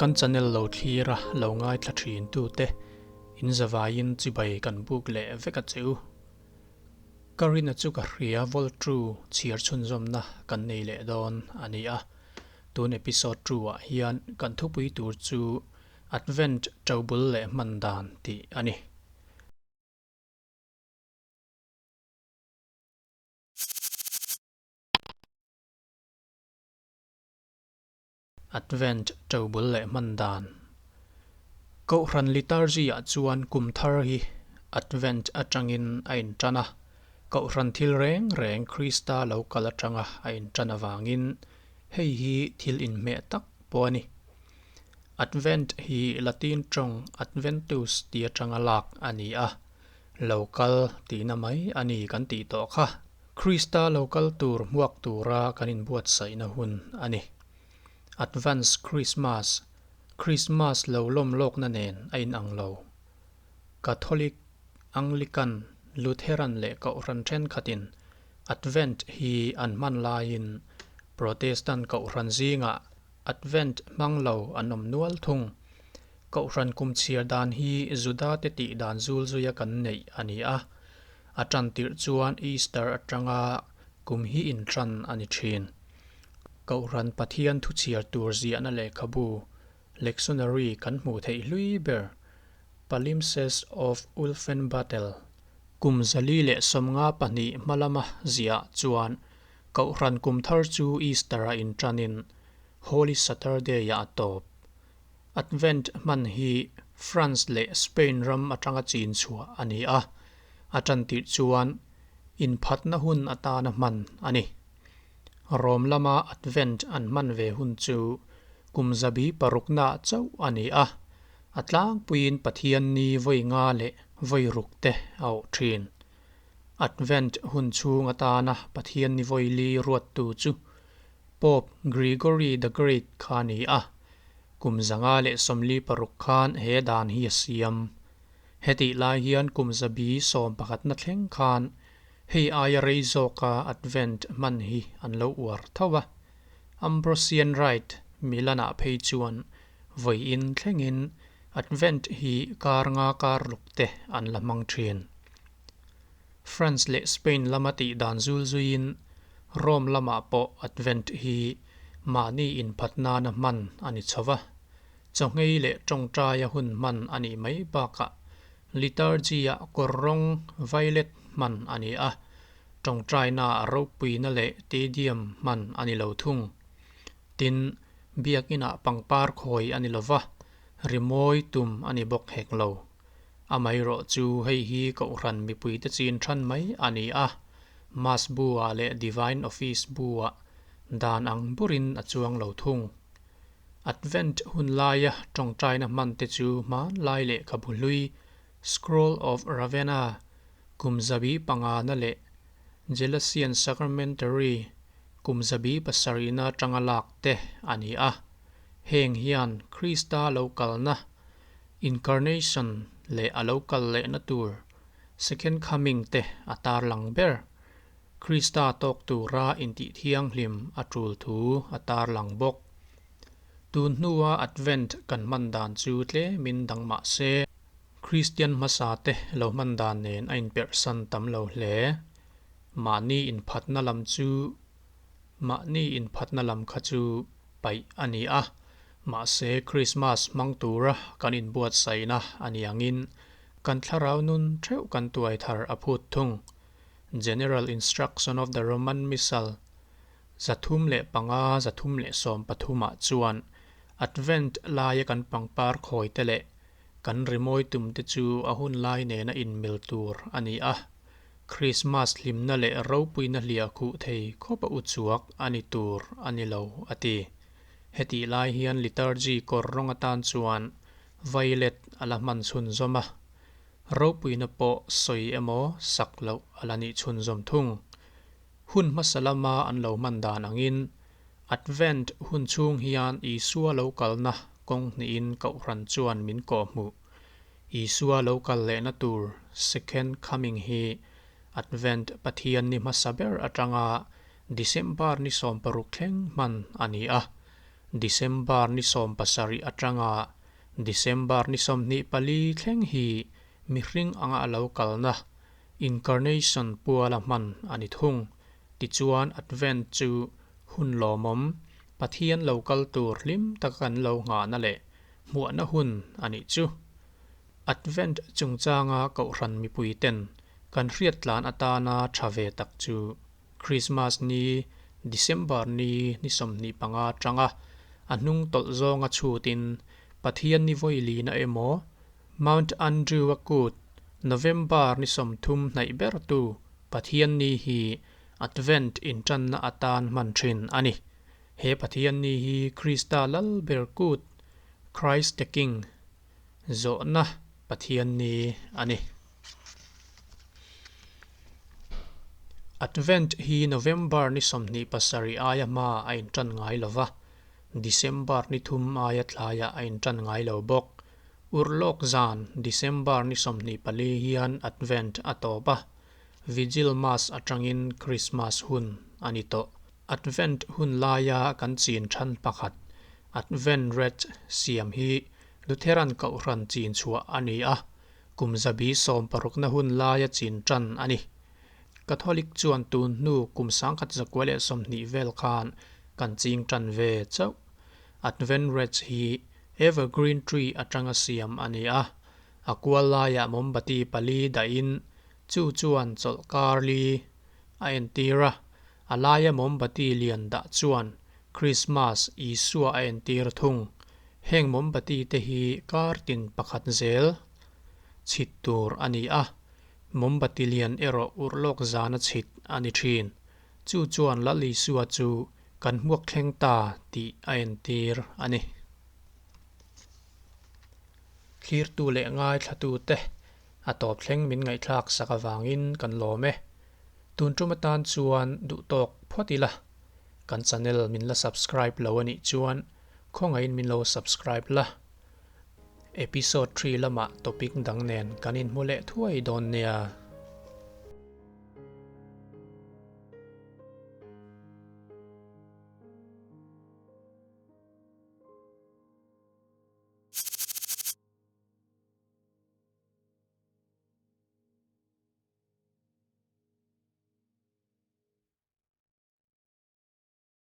Kan channel lo thlir a lo ngaithla thin tute in zavaiin chibai kan buk leh vek a che u. Ka rina chu ka hria Voltru chhiar chhunzawmna kan nei leh dawn a ni a. Tun episode two ah hian kan thupui tur chu Advent ṭobul leh hman dan tih a ni. Advent ṭobul leh hman dan. Kohhran liturgy-ah chuan kum thar hi Advent aṭangin a inṭan a, Kohhran thil reng reng Krista lo kal aṭanga a inṭan avangin hei hi thil inhmeh tak pawh a ni. Advent hi Latin ṭawng adventus ti aṭanga lak a ni a, lo kal tihna mai a ni kan tih tawh kha. Krista lo kal tur hmuak tura kan inbuatsaihna hun a ni. Advance Christmas, Christmas lo lawm lawkna nen a inang lo. Catholic, Anglican, Lutheran leh Kohhran thenkhatin Advent hi an hman laiin Protestant Kohhran zingah Advent hmang lo an awm nual thung. Kohhran kum chhiar dan hi Juda te tih dan zul zuia kan neih a ni a. A tan tirh chuan Easter atanga kum hi intan a ni thin. Kohhran Pathian thu chhiar tur ziahna lehkhabu, lectionary, kan hmuh theih hlui ber, Palimpsest of Wolfenbüttel, kum 452 hma lama ziah chuan Kohhran kum thar chu Easter a intanin Holy Saturday-ah a tawp. Advent hman hi France leh Spain ram atanga chin chhuah a ni a, a tantirh chuan inphatna hun atana hman a ni. Rom lama Advent an hman ve hun chu kum zabi paruknaah chauh a ni a, a tlangpuiin Pathianni vawi nga leh vawi ruk te a awh thin. Advent hun chhung atana Pathianni vawi li ruattu chu Pope Gregory the Great kha a ni a, kum 146 khan he dan hi a siam. Hetih lai hian kum 111na thleng khan hei aia rei zawka Advent hman hi an lo uar tho a. Ambrosian Rite Milan-ah phei chuan vawiin thlengin Advent hi kar nga kar ruk te an la hmang thin. France leh Spain lama tih dan zul zuiin Rome lamah pawh Advent hi mahni inphat nana hman a ni chho va. Chawngei leh tawngtaia hun hman a nih mai bakah liturgy-ah kawr rawng violet hman a ni a, tawngtainaah ropuina leh Te Deum hman a ni lo thung. Tin, biakinah pangpar khawi a ni lo va, rimawi tum a ni bawk hek lo. Amaherawh chu hei hi Kohhran mipuite chin than mai a ni a, Mass bu-ah leh Divine Office bu-ah dan ang burin a chuang lo thung. Advent hun laia tawngtaina hmante chu hmanlai lehkhabu hlui Scroll of Ravenna, kum 500na leh Gelasian Sacramentary, kum 700na atanga lak te a ni a. Heng hian Krista lo kalna Incarnation leh a lo kal lehna tur Second Coming te a tarlang ber. Krista tawk tura intih thianghlim a tul thu a tarlang bawk. Tun hnua Advent kan hman dan chu tlemin dang mah se, Kristian hmasa te lo hman dan nen a inperhsan tam lo hle. Mahni inphatna lam chu Mahni inphatna lam kha chu paih a ni a, mahse Krismas hmang tura kan inbuatsaihna a ni angin kan thlarau nun theuh kan tuai thar a phut thung. General Instruction of the Roman Missal 305 313 ah chuan Advent laia kan pangpar khawi te leh kan rimawi tum te chu a hun lai nena inmil tur a ni a. Krismas hlimna leh ropuina hliah khuh thei khawp a uchuak a ni tur a ni lo, a ti. Hetih lai hian liturgy kawr rawng atan chuan violet a la hman chhunzawm a, ropuina pawh sawi emaw sak loh a la nih chhunzawm thung. Hun hmasa lama an lo hman dan angin Advent hun chhung hian Isua lo kalna kawng hnihin Kohhran chuan min kawhhmuh. Isua lo kal lehna tur Second Coming hi Advent Pathian ni hmasa ber atanga December ni 16 thleng hman a ni a. December ni 17 atanga December ni 24 thleng hi mihring anga a lo kalna, Incarnation, puala hman a ni thung. Tichuan Advent chu hun lawmawm, Pathian lo kal tur hlim taka kan lo nghahna leh hmuahna hun a nih chu. Advent chungchanga Kohhran mipuiten kan hriat tlan atana tha ve tak chu Krismas ni, December ni ni 25 atanga a hnung tawlh zawnga chhutin Pathian ni vawi lina emaw Mount Andrew-a kut, November ni 30 hnaih bertu Pathian ni hi Advent intanna atan hman thin a ni. He Pathian ni hi Krista Lal ber kut, Christ the King, zawhna Pathian ni a ni. Advent hi November ni 27 aia hma a intan ngai lo va, December ni 3 aia tlaiah a intan ngai lo bawk. Urlawk zan, December ni 24 hian Advent a tawp a, Vigil Mass atangin Krismas hun a ni tawh. Advent hun laia kan chin than pakhat, Advent Wreath siam hi Lutheran Kohhran chin chhuah a ni a, kum zabi sawmparukna hun laia chin tan a ni. Catholic chuan tun hnu kum 1920 vel khan kan ching tan ve chauh. Advent Wreath hi evergreen tree atanga siam a ni a, a kual laiah mombati pali dahin chu chuan chawlhkar li a entir a, a laia mombati lian dah chuan Krismas Isua a entir thung. Heng mombati te hi kar tin pakhat zel chhit tur a ni a, mombati lian erawh urlawk zana chhit a ni thin. Chu chuan Lal Isua chu kan hmuak thleng ta tih a entir a ni. Thlirtu leh ngaithlatute a tawp thleng min ngaihthlak sak avangin kan lawm e. Tun tum atan chuan duhtawk phawt ila, kan channel min la subscribe lo a nih chuan khawngaihin min lo subscribe la. Episode 3 lamah topic dang nen kan inhmu leh thuai dawn nia.